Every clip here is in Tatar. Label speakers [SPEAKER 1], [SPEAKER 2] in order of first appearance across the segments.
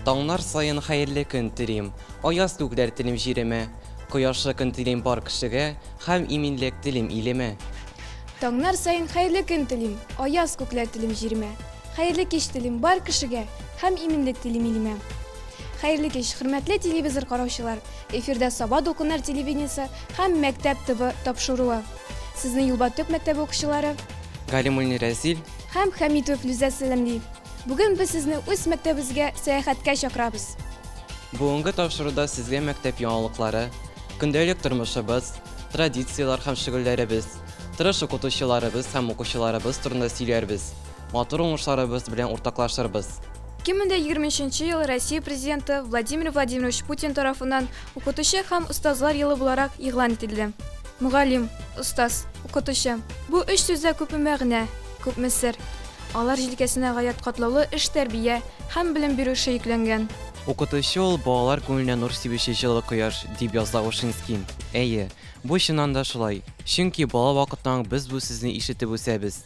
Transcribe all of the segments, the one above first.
[SPEAKER 1] Таңнар саен хәерле көн телим, Аяз күкләр телим җиремә, Кояшлы көн телим бар кешегә Һәм иминлек телим илемә.
[SPEAKER 2] Таңнар саен хәерле көн телим, Аяз күкләр телим җиремә, Хәерле кич телим бар кешегә Һәм иминлек телим илемә. Хәерле кич, хөрмәтле телевизор караучылар! Эфирда Саба дулкыннар телевидениесе һәм Мәктәп ТВ тапшыруы. Сезне Юлбат төп мәктәбе укучылары.
[SPEAKER 1] Галимуллин Рәзил.
[SPEAKER 2] Һәм Хәмитова Флүзә сәламли. Бүген без сезне үз мәктәбебезгә сәяхәткә чакырабыз.
[SPEAKER 1] Бүгенге тапшыруда сезгә мәктәп яңалыклары, көндәлек тормышыбыз, традицияләр һәм шөгыльләребез, тырыш укытучыларыбыз һәм укучыларыбыз турында сөйләрбез, матур уңышларыбыз белән уртаклашырбыз.
[SPEAKER 2] 2023 нче ел Россия Президенты Владимир Владимирович Путин тарафыннан Укытучы һәм остазлар елы буларак игълан ителде. Мөгаллим, остаз, укытучы. Бу өч сүздә күпме мәгънә, күпме сер. Алар җилкәсенә гаять катлаулы эш тәрбия һәм белем бирү эше йөкләнгән.
[SPEAKER 1] Укытучы ул, балалар күңеленә нур сибүче җылы кояш, дип яза Ушинский. Әйе, бу чыннан да шулай. Чөнки бала вакыттан ук без бу сүзне ишетеп үсәбез.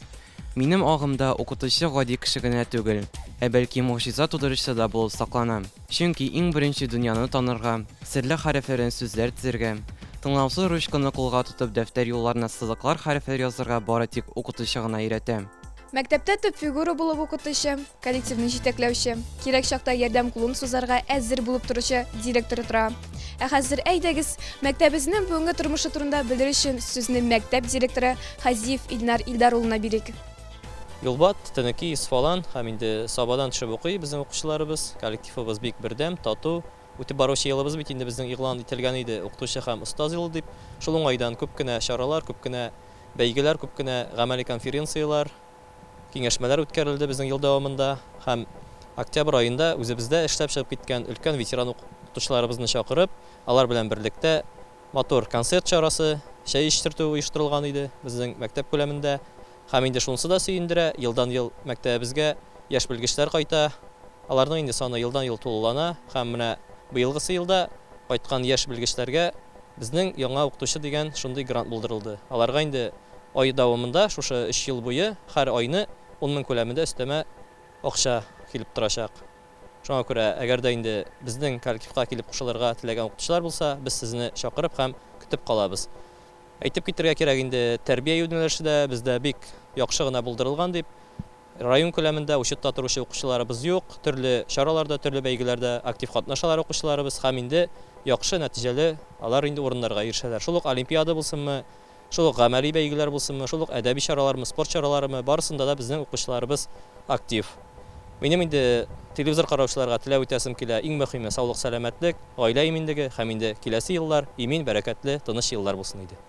[SPEAKER 1] Минем агымда укытучы гади кеше генә түгел, ә бәлки могҗиза тудыручы да булып саклана. Чөнки иң беренче дөньяны танырга, серле хәрефләрдән сүзләр төзергә, тыңлаусыз ручканы кулга тотып дәфтәр юлларына сызыклар-хәрефләр язырга бары тик укытучы гына өйрәтә.
[SPEAKER 2] Мәктәптә төп фигура булып укытучы, коллективны җитәкләүче, кирәк чакта ярдәм кулын сузарга әзер булып торучы директор тора. Ә хәзер әйдәгез, мәктәбебезнең бүгенге тормышы турында белер өчен сүзне мәктәп директоры Хазиев Илнар Илдар улына бирик.
[SPEAKER 3] Юлбат, Тенеки, Исфалан һәм инде Сабадан төшеп укый безнең укучыларыбыз. Коллективыбыз бик бердәм, тату. Үтеп баручы елыбыз бит инде безнең игълан ителгән иде, Укытучы һәм остаз елы дип. Шул уңайдан күп кенә чаралар, күп кенә бәйгеләр, күп кенә гамәли конференцияләр, киңәшмәләр үткәрелде безнең ел дәвамында һәм октябрь аенда үзебездә эшләп чыгып киткән өлкән ветеран укытучыларыбызны чакырып, алар белән берлектә матур концерт чарасы, чәй эчертү оештырылган иде безнең мәктәп күләмендә. Һәм инде шунысы да сөендерә, елдан-ел мәктәбебезгә яшь белгечләр кайта, аларның инде саны елдан-ел тулылана һәм менә быелгысы елда кайткан яшь белгечләргә безнең Яңа укытучы дигән шундый грант булдырылды. Аларга инде ай дәвамында, шушы өч ел буе һәр айны 10 мең күләмендә өстәмә акча килеп торачак. Шуңа күрә, әгәр дә инде безнең коллективка килеп кушылырга теләгән укытучылар булса, без сезне чакырып һәм көтеп калабыз. Әйтеп китәргә кирәк инде, тәрбия юнәлеше дә бездә бик яхшы гына булдырылган дип. Район күләмендә учетта торучы укучыларыбыз юк, төрле чараларда, төрле бәйгеләрдә актив катнашалар укучыларыбыз һәм инде яхшы нәтиҗәле алар инде урыннарга ирешәләр. Шул ук олимпиада булсынмы, шул ук гамәли бәйгеләр булсынмы, шул ук әдәби чаралармы, спорт чараларымы, барысында да безнең укучыларыбыз актив. Минем инде телевизор караучыларга теләп үтәсем килә, иң мөхиме, саулык-сәламәтлек, гаилә иминлеге һәм инде киләсе еллар имин, бәрәкәтле, тыныч еллар булсын иде.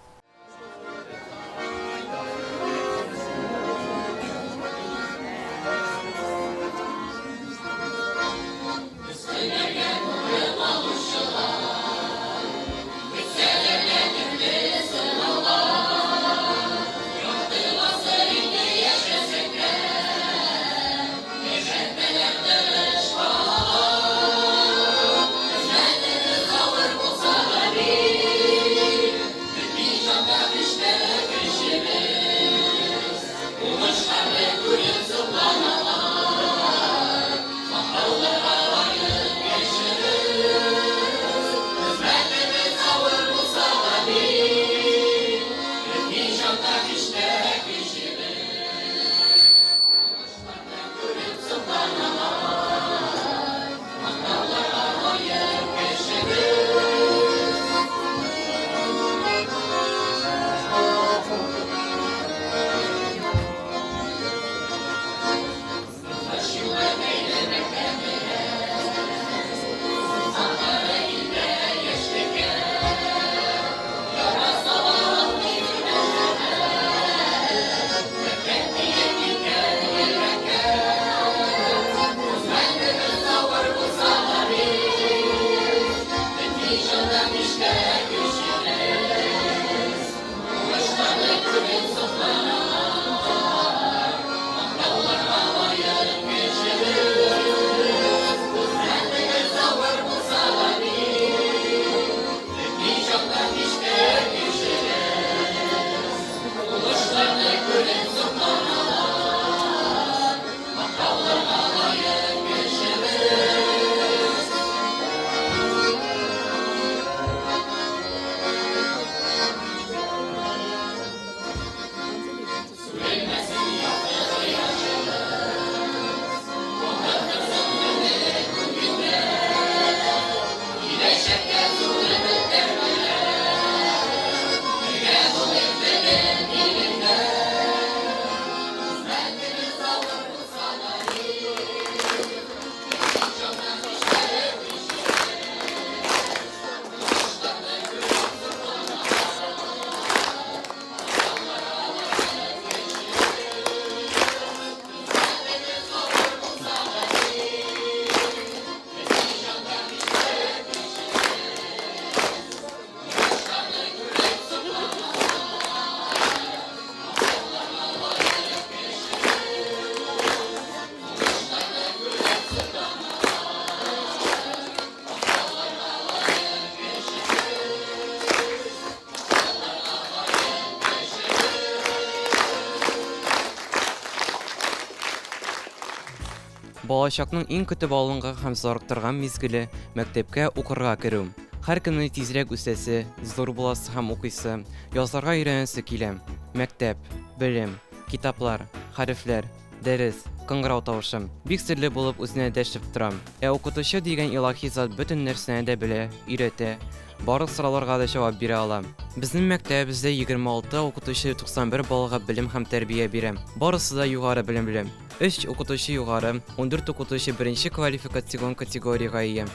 [SPEAKER 1] Балачакның иң көтеп алынган һәм зарыктырган мизгеле, мәктәпкә укырга керү. Һәркемнең тизрәк үсәсе, зур буласы һәм укыйсы, язарга өйрәнәсе килә. Мәктәп, белем, китаплар, хәрефләр, дәрес, кыңгырау тавышы. Бик серле булып үзенә дәшеп тора. Ә укытучы дигән илаһи зат бөтен нәрсәне дә белә, өйрәтә, барлык сорауларга да җавап бирә ала. Безнең мәктәбебездә 26 укытучы 91 балага белем һәм тәрбия бирә. Барысы да югары белемле. Өч укытучы югары, 14 укытучы беренче квалификацион категориягә ия.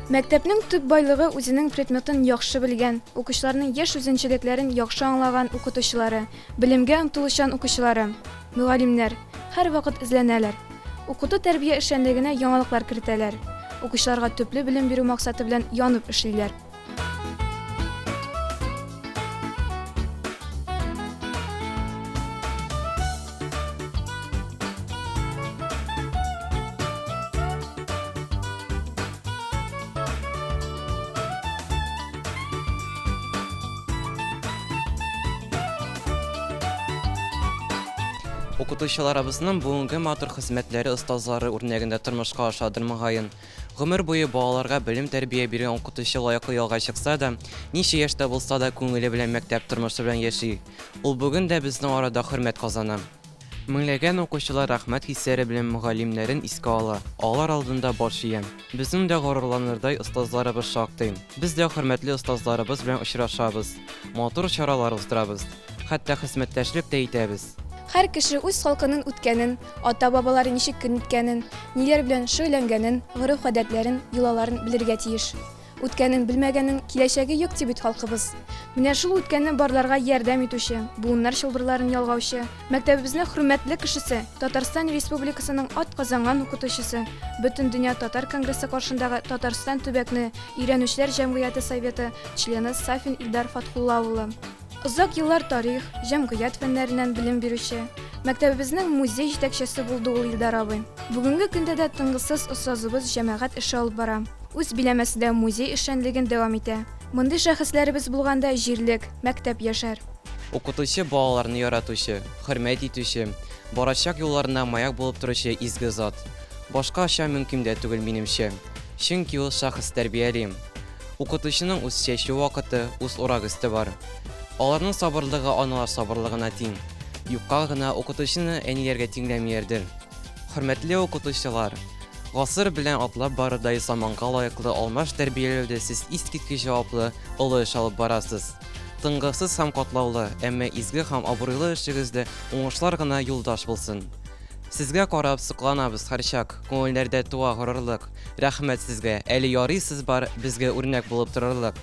[SPEAKER 2] Мәктәпнең төп байлыгы үзенең предметын яхшы белгән, укучыларның яшь үзенчәлекләрен яхшы аңлаган укытучылары, белемгә омтылучан укучылары. Мөгаллимнәр, һәрвакыт эзләнәләр. Укыту-тәрбия эшчәнлегенә яңалыклар кертәләр. Укучыларга төпле белем бирү максаты белән янып эшлиләр.
[SPEAKER 1] Укытучыларыбызның бүгенге матур хезмәтләре остазлары үрнәгендә тормышка ашадыр, мөгаен. Гомер буе балаларга белем-тәрбия биргән укытучы лаеклы ялга чыкса да, ничә яшьтә булса да күңеле белән мәктәп тормышы белән яши. Ул бүген дә безнең арада хөрмәт казана. Меңләгән укучылар рәхмәт хисләре белән мөгаллимнәрен искә ала, алар алдында баш ия. Безнең дә горурланырдай остазларыбыз шактый. Без дә хөрмәтле остазларыбыз белән очрашабыз, матур чаралар уздырабыз, хәтта хезмәттәшлек тә итәбез.
[SPEAKER 2] Һәр кеше үз халкының үткәнен, ата-бабалары ничек көн иткәнен, ниләр белән шөгыльләнгәнен, гореф-гадәтләрен, йолаларын белергә тиеш. Үткәнен белмәгәннең киләчәге юк, ди бит халкыбыз. Менә шул үткәнне барларга ярдәм итүче, буыннар чылбырларын ялгаучы, мәктәбебезнең хөрмәтле кешесе, Татарстан Республикасының атказанган укытучысы, Бөтендөнья татар конгрессы каршындагы Татарстан төбәкне өйрәнүчеләр җәмгыяте советы члены Сафин Илдар Фатхулла улы. Озак еллар тарих, җәмгыять фәннәреннән белем бирүче, мәктәбебезнең музей җитәкчесе булды ул Илдар абый. Бүгенге көндә дә тынгысыз остазыбыз җәмәгать эше алып бара. Үз биләмәсендә музей эшчәнлеген дәвам итә. Мондый шәхесләребез булганда җирлек, мәктәп яшәр.
[SPEAKER 1] Укытучы балаларны яратучы, хөрмәт итүче, барачак юлларына маяк булып торучы изге зат. Башкача мөмкин дә түгел, минемчә. Чөнки ул шәхес тәрбияли. Укытучының үз чәчү вакыты, үз урак өсте бар. Аларның сабырлыгы аналар сабырлыгына тиң. Юкка гына укытучыны әниләргә тиңләмиләрдер. Хөрмәтле укытучылар! Гасыр белән атлап барырдай заманга лаеклы алмаш тәрбияләүдә сез искиткеч җаваплы, олы эш алып барасыз. Тынгысыз һәм катлаулы, әмма изге һәм абруйлы эшегездә уңышлар гына юлдаш булсын. Сезгә карап сокланабыз һәрчак, күңелләрдә туа горурлык. Рәхмәт сезгә, әле ярый сез бар, безгә үрнәк булып торырлык.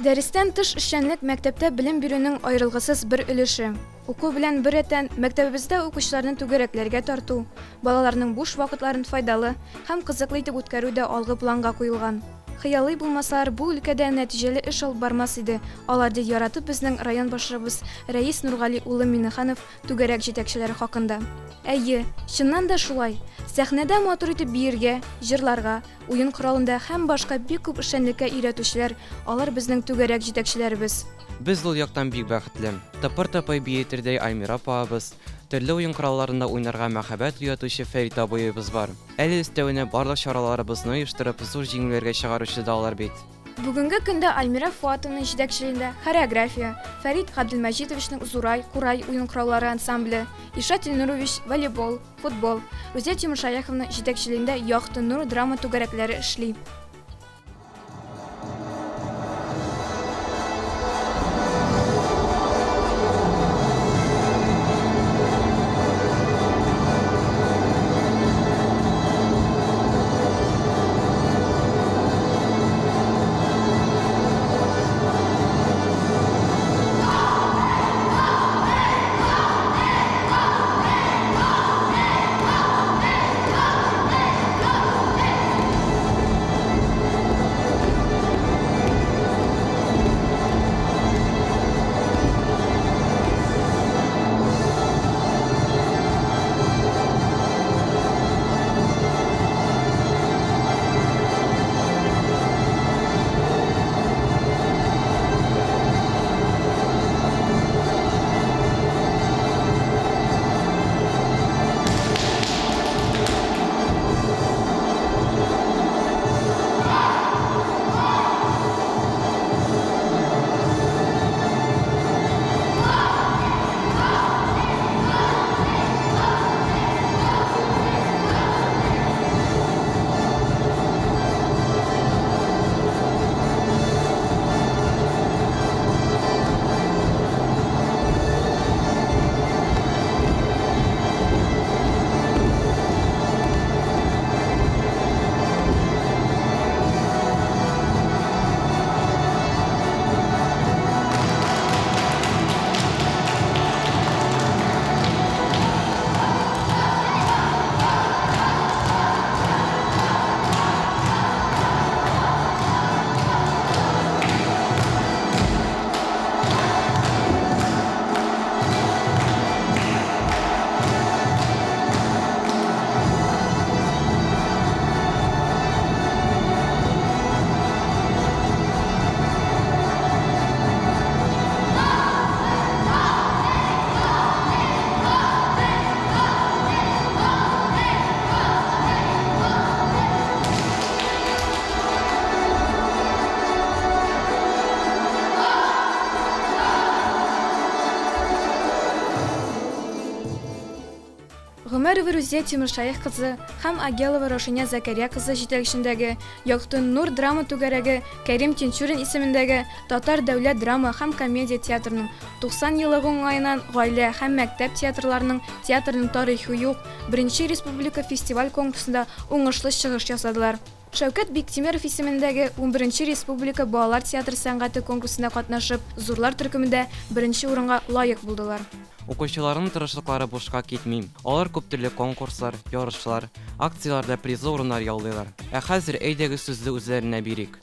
[SPEAKER 2] Дәрестән тыш эшчәнлек мәктәптә белем бирүнең аерылгысыз бер өлеше. Уку белән беррәттән, мәктәбебездә укучыларны түгәрәкләргә тарту, балаларның буш вакытларын файдалы һәм кызыклы итеп үткәрү дә алгы планга куелган. Хыялый булмасалар, бу өлкәдә нәтиҗәле эш алып бармас иде алар, ди яратып безнең район башлыгыбыз Рәис Нургали улы Миннеханов түгәрәк җитәкчеләре хакында. Әйе, чыннан да шулай. Сәхнәдә матур итеп биергә, җырларга, уен коралында һәм башка бик күп эшчәнлеккә өйрәтүчеләр, алар безнең түгәрәк җитәкчеләребез.
[SPEAKER 1] Без ул яктан бик бәхетле. Тыпыр-тыпый биетердәй Альмира апабыз, төрле уен коралларында уйнарга мәхәббәт уятучы Фәрит абыебыз бар. Әле өстәвенә барлык чараларыбызны оештырып, зур җиңүләргә чыгаручы да алар бит.
[SPEAKER 2] Бүгенге көндә Альмира Фоатовна җитәкчелегендә хореография, Фәрит Габделмәҗитовичның Зурай, Курай уен кораллары ансамбле, Илшат Илнурович волейбол, футбол, Рузия Тимершаяховна җитәкчелегендә Якты нур драма түгәрәкләре эшли. Гомәрова Рузия Тимершәех кызы һәм Агелова Раушания Зәкәрия кызы җитәкчендәге Якты нур драма түгәрәге Кәрим Тинчурин исемендәге Татар дәүләт драма һәм комедия театрының 90 еллыгы уңаеннан гаилә һәм мәктәп театрларының Театрның тарихы юк беренче республика фестиваль-конкурсында уңышлы чыгыш ясадылар. Шәүкәт Биктимеров исемендәге унберенче республика балалар театр сәнгате конкурсында катнашып, зурлар төркемендә беренче урынга лаек булдылар.
[SPEAKER 1] Укучыларның тырышлыклары бушка китми. Алар күп төрле конкурслар, ярышлар, акцияләрдә призлы урыннар яулыйлар. Ә хәзер әйдәгез сүзне үзләренә бирик.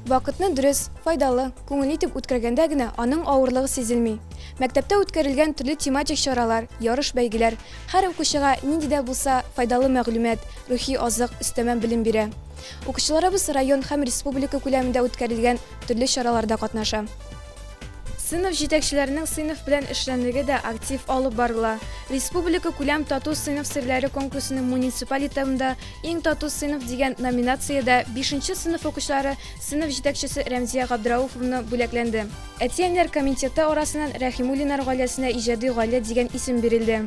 [SPEAKER 2] Вакытны дөрес, файдалы, күңелле итеп үткәргәндә генә аның авырлыгы сизелми. Мәктәптә үткәрелгән төрле тематик чаралар, ярыш-бәйгеләр һәр укучыга нинди дә булса файдалы мәгълүмат, рухи азык, өстәмә белем бирә. Укучыларыбыз район һәм республика күләмендә үткәрелгән төрле чараларда катнаша. Сыйныф җитәкчеләренең сыйныф белән эшчәнлеге дә актив алып барыла. Республика күләм Тату сыйныф серләре конкурсының муниципаль этабында Иң тату сыйныф дигән номинациядә бишенче сыйныф укучылары сыйныф җитәкчесе Рәмзия Габдрауфовна бүләкләнде. Әти-әниләр комитеты арасыннан Рәхимуллиннар гаиләсенә Иҗади гаилә дигән исем бирелде.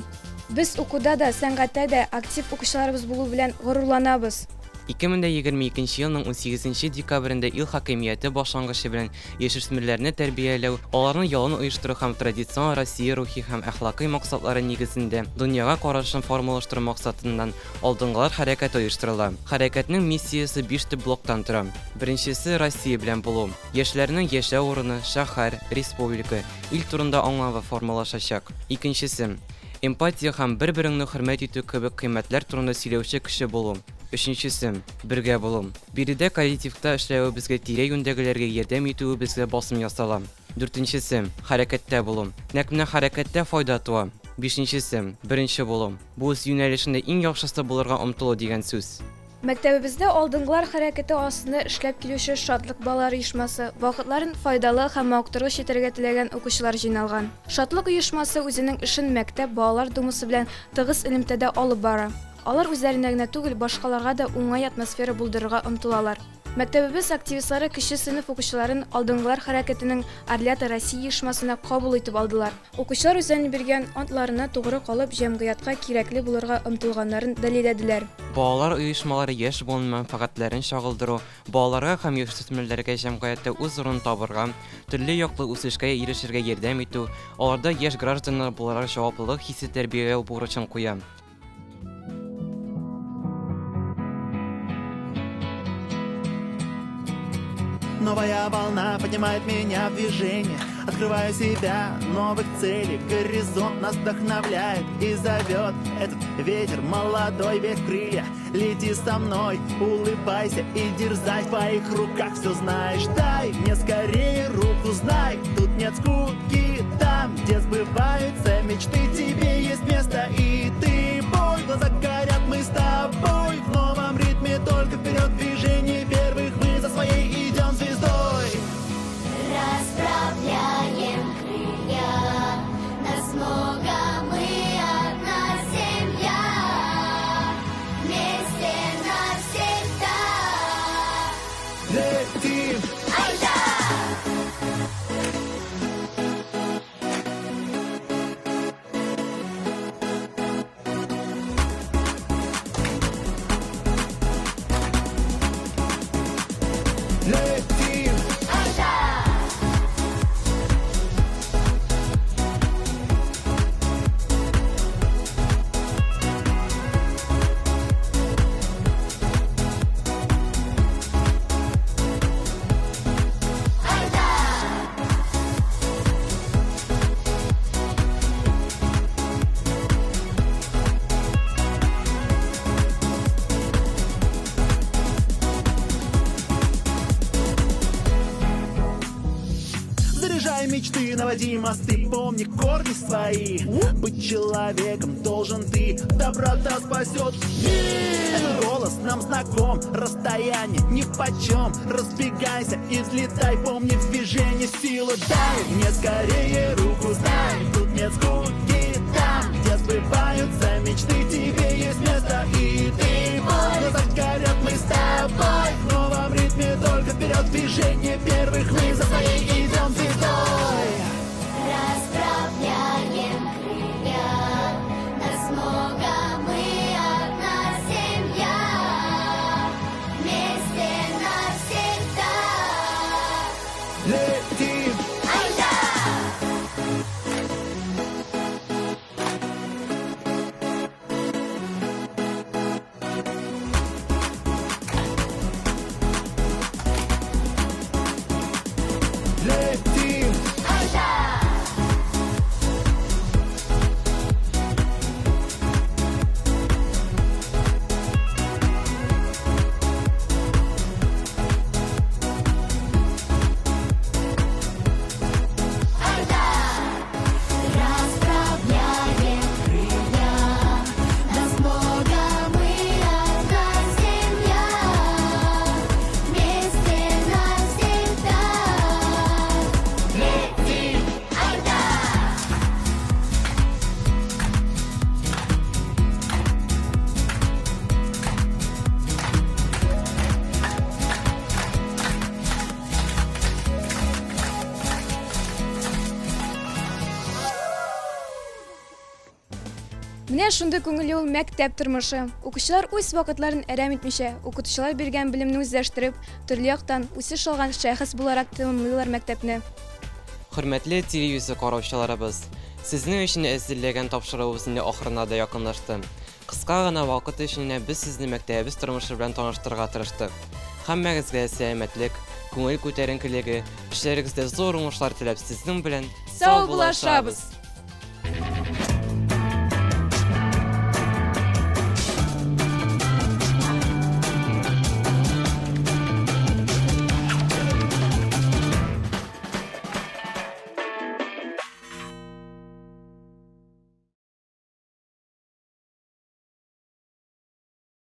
[SPEAKER 2] Без укуда да, сәнгатьтә дә актив укучыларыбыз булу белән горурланабыз.
[SPEAKER 1] 2022 елның унсигезенче декабрендә ил хакимияте башлангычы белән яшүсмерләрне тәрбияләү, аларның ялын оештыру һәм традицион Россия рухи һәм әхлакый максатлары нигезендә дөньяга карашын формалаштыру максатыннан Алдынгылар хәрәкәте оештырыла. Хәрәкәтнең миссиясе биш төп блоктан тора. Беренчесе, Россия белән булу. Яшьләрнең яшәү урыны, шәһәр, республика, ил турында аңлавы формалашачак. Икенчесе, эмпатия һәм бер-береңне хөрмәт итү кебек кыйммәтләр турында сөйләүче кеше булу. Өченчесе, бергә булу. Биредә коллективта эшләвебезгә, тирә-юньдәгеләргә ярдәм итүебезгә басым ясала. Дүртенчесе, хәрәкәттә булу. Нәкъ менә хәрәкәттә файда туа. Бишенчесе, беренче булу. Бу үз юнәлешендә иң яхшысы булырга омтылу дигән сүз.
[SPEAKER 2] Мәктәбебездә Алдынгылар хәрәкәте астында эшләп килүче Шатлык балалар оешмасы, вакытларын файдалы һәм мавыктыргыч итәргә теләгән укучылар җыйналган. Шатлык оешмасы үзенең эшен мәктәп балалар думасы белән тыгыз элемтәдә алып бара. Алар үзләренә генә түгел, башкаларга да уңай атмосфера булдырырга омтылалар. Мәктәбебез активистлары кече сыйныф укучыларын Алдынгылар хәрәкәтенең Орлята России оешмасына кабул итеп алдылар. Укучылар үзләренең биргән антларына тугры калып, җәмгыятькә кирәкле булырга омтылганнарын дәлилләделәр.
[SPEAKER 1] Балалар оешмалары яшь буын мәнфәгатьләрен чагылдыру, балаларга һәм яшүсмерләргә җәмгыятьтә үз урынын табырга, төрле яклы үсешкә ирешергә ярдәм итү, аларда яшь гражданнар буларак җаваплылык хисе тәрбияләү бурычын куя.
[SPEAKER 4] Новая волна поднимает меня в движение. Открываю себя, новых целей. Горизонт нас вдохновляет и зовет. Этот ветер молодой, верь в крылья. Лети со мной, улыбайся и дерзай. В твоих руках все знаешь. Дай мне скорее руку, знай. Тут нет скуки, там, где сбываются мечты. Тебе есть место и ты бой. Глаза горят, мы с тобой в новом ритме. Только вперед движение первых. Мы за своей идем звездой.
[SPEAKER 5] Расправляем крылья, нас много, мы одна семья. Вместе навсегда.
[SPEAKER 4] Летим!
[SPEAKER 5] Айда!
[SPEAKER 4] Летим!
[SPEAKER 5] Айда! Айда!
[SPEAKER 4] Заряжай мечты, наводи мосты, помни корни свои. Быть человеком должен ты, доброта спасет мир. Этот голос нам знаком, расстояние нипочем. Разбегайся и взлетай, помни в движении силу. Дай мне скорее руку, знай, тут нет скуки. Там, где сбываются мечты, тебе есть место и ты. В глазах горят мы с тобой, в новом ритме только вперед движение первых. Мы за своей идем звездой.
[SPEAKER 5] Расправляем крылья, нас много, мы одна семья. Вместе навсегда.
[SPEAKER 4] Летим!
[SPEAKER 5] Айда!
[SPEAKER 2] Менә шундый күңелле ул мәктәп тормышы. Укучылар үз вакытларын әрәм итмичә, укытучылар биргән белемне үзләштереп, төрле яктан үсеш алган шәхес буларак тәмамлыйлар мәктәпне.
[SPEAKER 1] Хөрмәтле телевизор караучыларыбыз! Сезнең өчен әзерләгән тапшыруыбыз инде ахырына да якынлашты. Кыска гына вакыт эчендә без сезне мәктәбебез тормышы белән таныштырырга тырыштык. Һәммәгезгә сәламәтлек, күңел күтәренкелеге, эшләрегездә зур уңышлар теләп сезнең белән
[SPEAKER 2] саубуллашабыз!